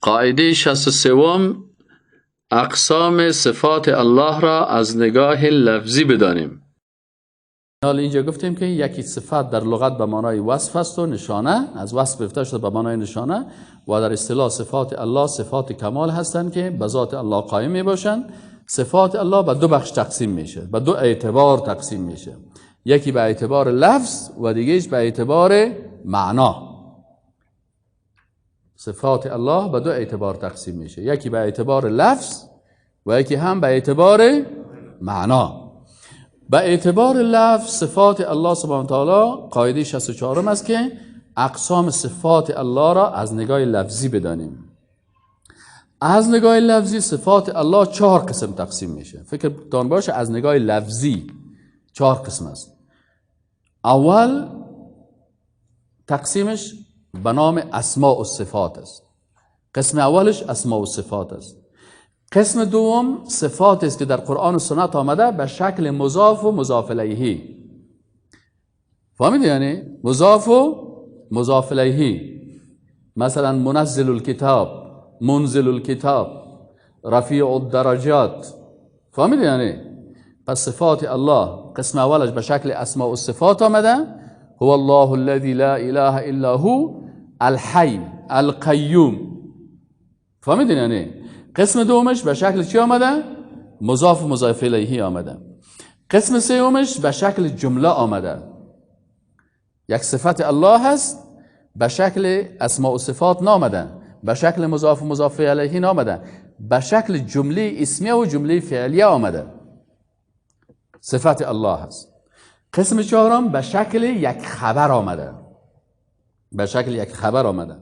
قاعده 63، اقسام صفات الله را از نگاه لفظی بدانیم. حالا اینجا گفتیم که یکی صفت در لغت به معنای وصف است و نشانه، از وصف گرفته شده به معنای نشانه، و در اصطلاح صفات الله صفات کمال هستند که به ذات الله قائم می باشند. صفات الله به دو بخش تقسیم میشه، به دو اعتبار تقسیم میشه، یکی به اعتبار لفظ و دیگهش به اعتبار معنا. صفات الله به دو اعتبار تقسیم میشه، یکی به اعتبار لفظ و یکی هم به اعتبار معنا. به اعتبار لفظ صفات الله سبحانه تعالی قاعده 64 است که اقسام صفات الله را از نگاه لفظی بدانیم. از نگاه لفظی صفات الله 4 قسم تقسیم میشه. فکر تان باشه، از نگاه لفظی 4 قسم است. اول تقسیمش به نام اسماء و صفات است. قسم اولش اسماء و صفات است. قسم دوم صفات است که در قرآن و سنت آمده به شکل مضاف و مضاف الیه. فهمیدی؟ یعنی مضاف و مضاف الیه. مثلا منزل الکتاب، منزل الکتاب، رفیع الدرجات. فهمیدی؟ یعنی پس صفات الله قسم اولش به شکل اسماء و صفات آمده. هو الله الذي لا اله الا هو الحی القیوم. فهمیدین؟ یعنی قسم دومش به شکل چی آمده؟ مضاف و مضاف الیه آمده. قسم سومش به شکل جمله آمده. یک صفت الله هست به شکل اسماء و صفات نامده، به شکل مضاف و مضاف الیه نامده، به شکل جمله اسمیه و جمله فعلیه آمده. صفت الله هست. قسم چهارم به شکل یک خبر آمده، به شکل یک خبر آمده.